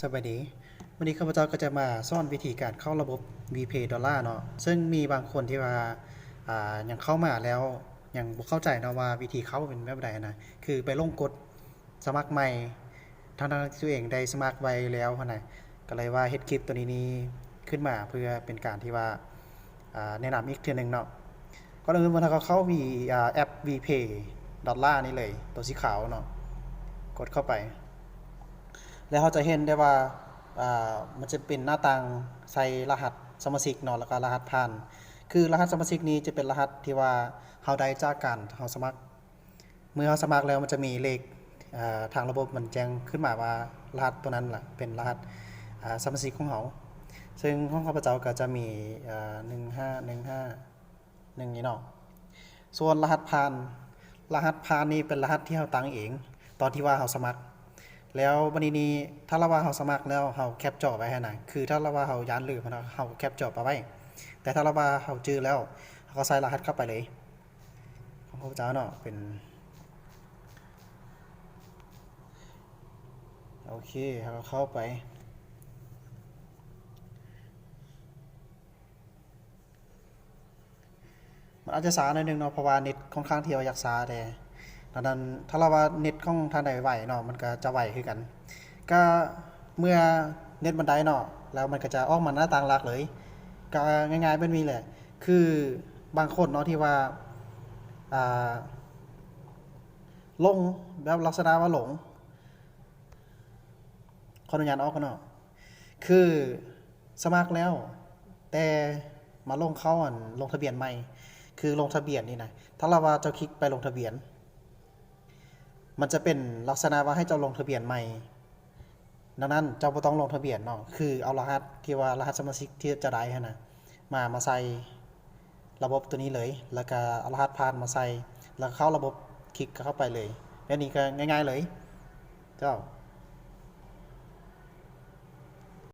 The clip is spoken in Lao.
ສະບາຍດີ ມື້ນີ້ຂ້າພະເຈົ້າກໍຈະມາສອນວິທີການເຂົ້າລະບົບ WePay Dollar ເນາະ ເຊິ່ງມີບາງຄົນທີ່ວ່າ ອ່າ ຍັງເຂົ້າມາແລ້ວຍັງບໍ່ເຂົ້າໃຈເນາະວ່າວິທີເຂົ້າເປັນແບບໃດນະ ຄືໄປລົງກົດສະໝັກໃໝ່ ທັງໆທີ່ຕົວເອງໄດ້ສະໝັກໄວ້ແລ້ວຫັ້ນນະ ກໍເລີຍວ່າເຮັດຄລິບໂຕນີ້ນີ້ຂຶ້ນມາເພື່ອເປັນການທີ່ວ່າ ອ່າ ແນະນຳອີກເທື່ອໜຶ່ງເນາະ. ກ່ອນອື່ນເຮົາກໍເຂົ້າ V ອ່າ ແອັບ WePay Dollar ນີ້ເລີຍ ໂຕສີຂາວເນາະ ກົດເຂົ້າໄປ ແລ້ວເຮົາຈະເຫັນໄດ້ວ່າ ອ່າ ມັນຈະເປັນໜ້າຕ່າງໃສ່ລະຫັດສະມາຊິກເນາະ ແລ້ວກໍລະຫັດຜ່ານ ຄືລະຫັດສະມາຊິກນີ້ຈະເປັນລະຫັດທີ່ວ່າເຮົາໄດ້ຈາກການເຮົາສະໝັກ ເມື່ອເຮົາສະໝັກແລ້ວມັນຈະມີເລກ ເອີ ທາງລະບົບມັນແຈ້ງຂຶ້ນມາວ່າລະຫັດໂຕນັ້ນລະເປັນລະຫັດ ເອີ ສະມາຊິກຂອງເຮົາ ເຊິ່ງຂອງຂ້າພະເຈົ້າກໍຈະມີ ເອີ ໜຶ່ງຫ້າໜຶ່ງຫ້າໜຶ່ງນີ້ເນາະ. ສ່ວນລະຫັດຜ່ານ ລະຫັດຜ່ານນີ້ເປັນລະຫັດທີ່ເຮົາຕັ້ງເອງ ຕອນທີ່ວ່າເຮົາສະໝັກ ແລ້ວບັດນີ້ນີ້ ຖ້າລະວ່າເຮົາສະໝັກແລ້ວເຮົາແຄັບຈໍໄວ້ຫັ້ນນະ ຄືຖ້າລະວ່າເຮົາຢ້ານລືມຫັ້ນນະ ເຮົາກໍແຄັບຈໍໄປໄວ້ ແຕ່ຖ້າລະວ່າເຮົາຈື່ແລ້ວ ເຮົາກໍໃສ່ລະຫັດເຂົ້າໄປເລີຍ ຂອງຂ້າພະເຈົ້າເນາະ ເປັນ ໂອເຄ ເຮົາກໍເຂົ້າໄປ ມັນອາດຈະຊ້າໜ້ອຍໜຶ່ງເນາະ ເພາະວ່າເນັດຂ້ອນຂ້າງທີ່ວ່າຢາກຊ້າແດ່ ດັ່ງນັ້ນ ຖ້າລະວ່າເນັດຂອງທ່ານໃດໄວເນາະ ມັນກໍຈະໄວຄືກັນ ກໍເມື່ອເນັດມັນໄດ້ເນາະ ແລ້ວມັນກໍຈະອອກມາໜ້າຕ່າງຫຼັກເລີຍ ກໍງ່າຍໆແບບນີ້ແຫຼະ ຄືບາງຄົນເນາະທີ່ວ່າ ອ່າ ຫຼົງ ແບບລັກສະນະວ່າຫຼົງ ຂໍອະນຸຍາດອອກກ່ອນເນາະ ຄືສະໝັກແລ້ວ ແຕ່ມາຫຼົງເຂົ້າອັນລົງທະບຽນໃໝ່ ຄືລົງທະບຽນນີ້ນະ ຖ້າລະວ່າເຈົ້າຄລິກໄປລົງທະບຽນ ມັນຈະເປັນລັກສະນະວ່າໃຫ້ເຈົ້າລົງທະບຽນໃໝ່ ດັ່ງນັ້ນເຈົ້າບໍ່ຕ້ອງລົງທະບຽນເນາະ ຄືເອົາລະຫັດທີ່ວ່າລະຫັດສະມາຊິກທີ່ເຈົ້າໄດ້ຫັ້ນນະ ມາ ມາໃສ່ລະບົບໂຕນີ້ເລີຍ ແລ້ວກະເອົາລະຫັດຜ່ານມາໃສ່ ແລ້ວເຂົ້າລະບົບ ຄລິກເຂົ້າໄປເລີຍ ແບບນີ້ກໍງ່າຍໆເລີຍ ເຈົ້າ.